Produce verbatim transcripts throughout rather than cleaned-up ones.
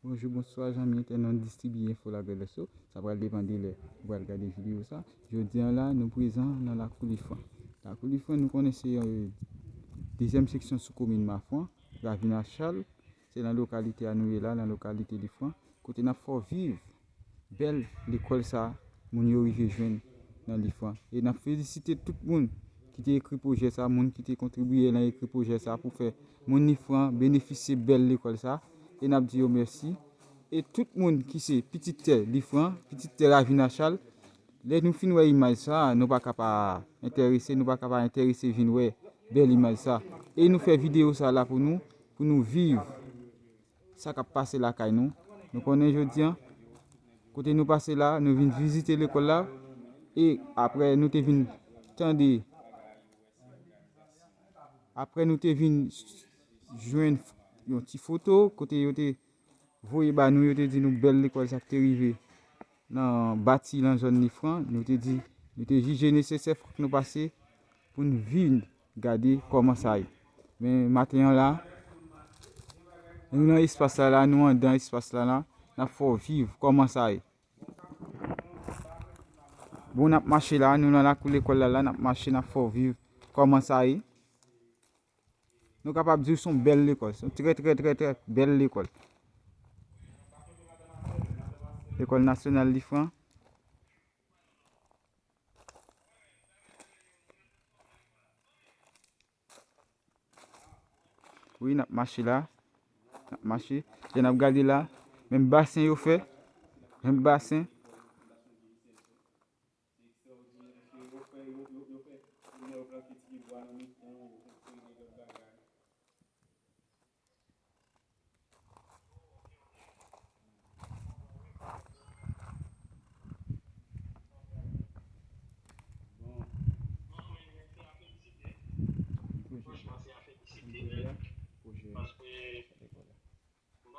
Bonjou, bonswa, zanmi entènot Distribye Enfo Lagrandans yo. Sa pral depann de lè ou pral gade videyo sa. Jodi a la, nou prezan nan Lakou Lifran. Lakou Lifran, nou konnen se yon dezyèm seksyon sou komin Mafran, Ravin Achal. Se nan lokalite a nou ye la, nan lokalite Lifran, kote n ap fè w viv bèl lekòl sa a, moun yo rive jwenn nan Lifran. E n ap felisite tout moun ki te ekri pwojè sa a, moun ki te kontribiye nan ekri pwojè sa a pou fè moun Lifran benefisye bèl lekòl sa a. E n ap di yo mèsi. E tout moun ki se pitit tè Lifran, pitit tè Ravin Achal, lè nou fin wè imaj sa a, nou pa ka pa enterese, nou pa ka pa enterese vin wè bèl imaj sa a. E nou fè videyo sa a la pou nou, pou nou viv sa k ap pase lakay nou. Nou konnen jodi a, kote nou pase la, nou vin vizite lekòl la, e apre nou te vin tande, apre nou te vin jwenn yon ti foto, kote yo te voye ba nou, yo te di nou bèl lekòl sa k te rive nan bati nan zòn Lifran, nou te di, nou te jije nesesè fòk nou pase pou n vin gade kòman sa ye. Men maten an la, nou nan espas la, la, nou andan espas la, la, n ap fè w viv kòman sa ye. Bon, n ap mache la, nou nan lakou lekòl la, la, n ap mache, n ap fè w viv kòman sa ye. Nou kapab di w se yon bèl lekòl, se yon trè, trè, trè, trè bèl lekòl. Lekòl Nasyonal Lifran. Wi, n ap mache la. N ap mache. Jan n ap gade la, menm basen yo fè. Menm basen.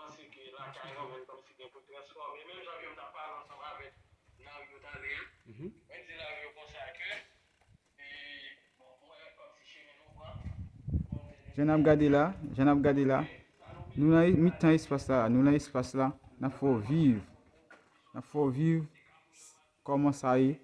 Paske lakay mwen menm kòmsi gen pou transfòme. Menm jan ke m t ap pale ansanm avèk Nario talè a, mwen di Nario konsa ke, e, bon, mwen wè kòmsi chemen nou pran. Jan n ap gade la, jan n ap gade la, nou nan mitan espas la, nou nan espas la, n ap fè w viv. N ap fè w viv kòman sa ye.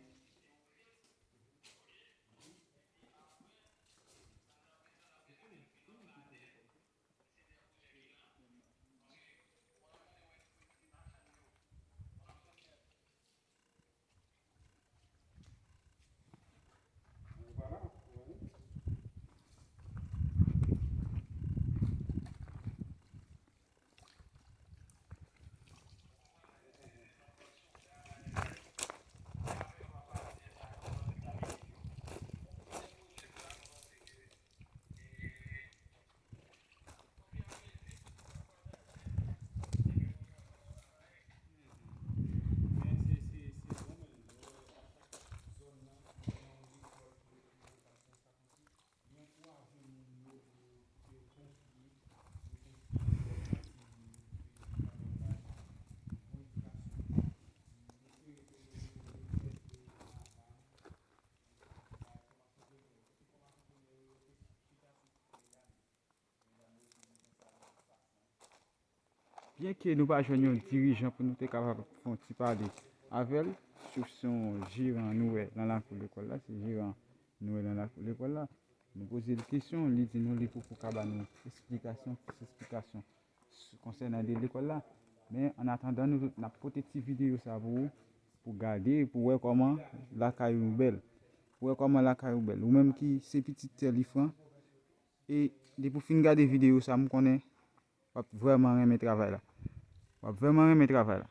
Byenke nou pa jwenn yon dirijan pou nou te kapab fè yon ti pale avè l, se yon jeran nou wè nan lakou lekòl la, se jeran nou wè nan lakou lekòl la. Nou poze l kesyon, li di nou li poko ka ba nou esplikasyon, plis esplikasyon konsènan de lekòl la. Men, an atandan, nou, n ap pote ti videyo sa pou ou, pou gade, pou wè kòman lakay ou bèl. Pou wè kòman lakay ou bèl. Ou menm ki se pitit tè Lifran, e depi w fin gade videyo sa, m konnen w ap vrèman renmen travay la. W ap vrèman renmen travay la.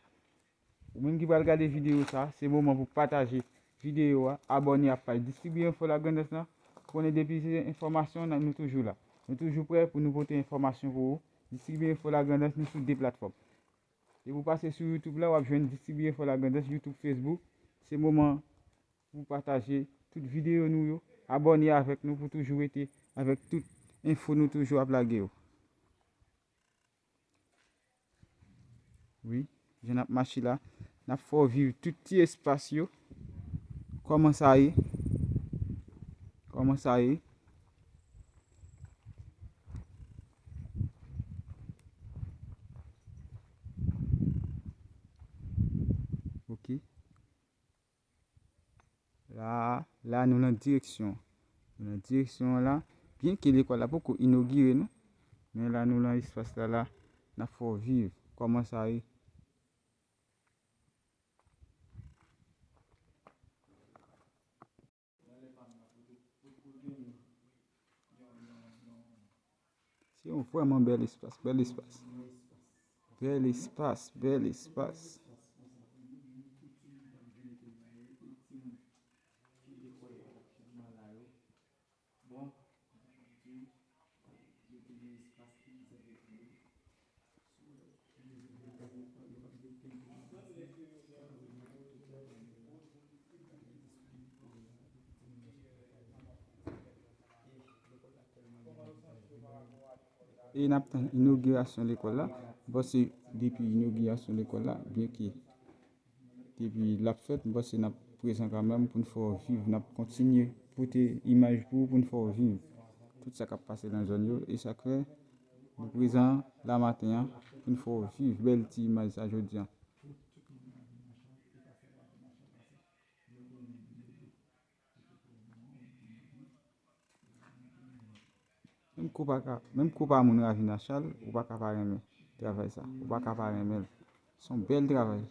Ou menm ki pral gade videyo sa, se moman pou pataje videyo a, abòne ak paj Distribye Enfo Lagrandans lan. Ou konnen depi se enfòmasyon, n a, nou toujou la. Nou toujou prè pou nou pote enfòmasyon pou ou. Distribye Enfo Lagrandans, nou sou de platfòm. Depi w pase sou YouTube la, w ap jwenn Distribye Enfo Lagrandans, YouTube, Facebook. Se moman pou pataje tout videyo nou yo. Abòne avèk nou pou toujou rete avèk tout enfo nou toujou ap lage yo. Wi, jan n ap mache la, n ap fè w viv tout ti espas yo. Kòman sa ye? Kòman sa ye? La, nou nan direksyon. Nou nan direksyon an la. Byenke lekòl la poko inogire, non. Men la, nou nan espas la, la. N ap fè w viv kòman sa ye. Se yon vrèman bèl espas, bèl espas. Bèl espas, bèl espas. E n ap tann inogirasyon lekòl la. M panse depi inogirasyon lekòl la, byenke depi l ap fèt, m panse n ap prezan kanmenm pou n fè w viv. N ap kontinye pote imaj pou ou, pou n fè w viv tout sa k ap pase nan zòn yo. E sa k fè nou prezan la maten an pou n fè w viv bèl ti imaj sa jodi an. Menm ke w pa ka, menm ke w pa moun Ravin Achal, ou pa ka pa renmen travay sa. Ou pa ka pa renmen l. Se yon bèl travay.